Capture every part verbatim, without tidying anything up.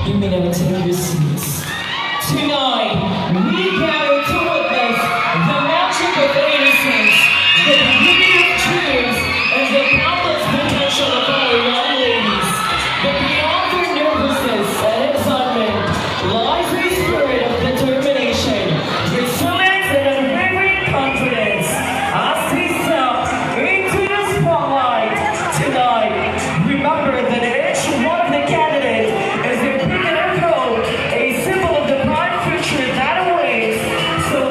You may now take your seats. Tonight, we gather to witness the magic of innocence, the beauty of dreams, and the boundless potential of our young ladies. But beyond their nervousness and excitement lies a spirit of determination, resilience, and unwavering confidence. As they step into the spotlight tonight, remember that each one of the candidates is a beacon of hope, a symbol of the bright future that awaits. So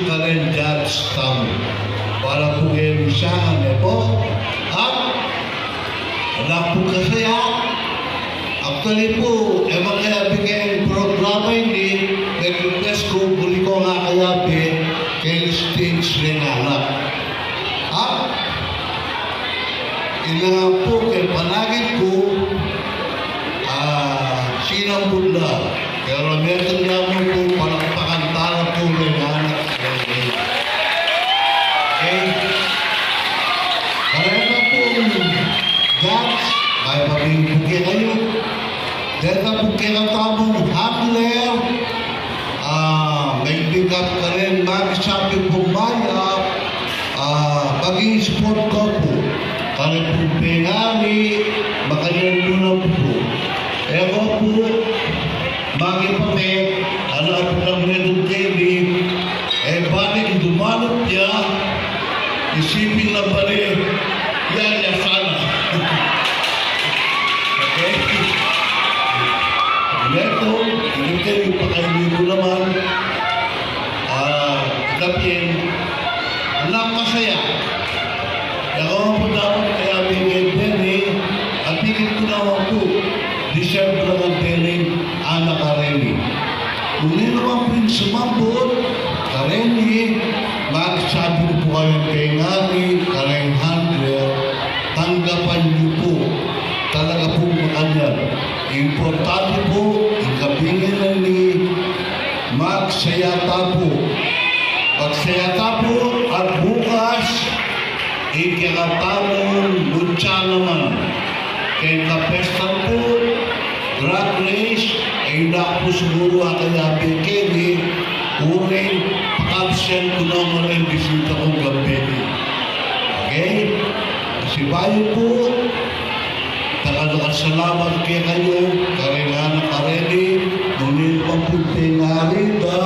karen judge tamu. Para pu keng siyahan, e pu? At anak pu kasaya. Actually pu, e makayabe keng programa ini, nag-request ku, buri ku nga kayabe keng stage ring anak. At ila nga pu keng panagit ku, ah, sinambut la. Pero metung la mu pu, palakpakan tala pu ring anak. Okay? Karena pu, judge, mayap a bie pu kekayu. Deta pu kekatamung handler, ah, magbigay kareng magsabi pu mayap, ah, maging support ku pu. Kareng pung pengari, makanyan mu na pu. E ku pu, maging papel, ala pu kang metung keni, e balik dumalup ya, isipin na bale, ya, ya sana. Okay? Metung, ini keni pakaini ku naman. Ah, itapin, anak masaya. Ya ku naman pu dapat kayabe keni, at pikit ku naman pu, deserve naman keni, anak kareni. Nung ninu man pung sumambut kareni, magsabi ku pu kayang pengari, kareng handler, tanggapan yu pu. Talaga pung makanyan. Importante pu, ing kabingi na ini, magsaya ta pu. Magsaya ta pu, at bukas, ing kekatamung mutya naman. Keng kapestan pu, drag race, e na ku pu siguru akayabe keni, uling paka-absent ku na mu ring bisita kung gambeni. Okay? Kasi bayu pu, dakal-dakal a salamat kekayu, kareng anak kareni, nung ninu man pung pengari da,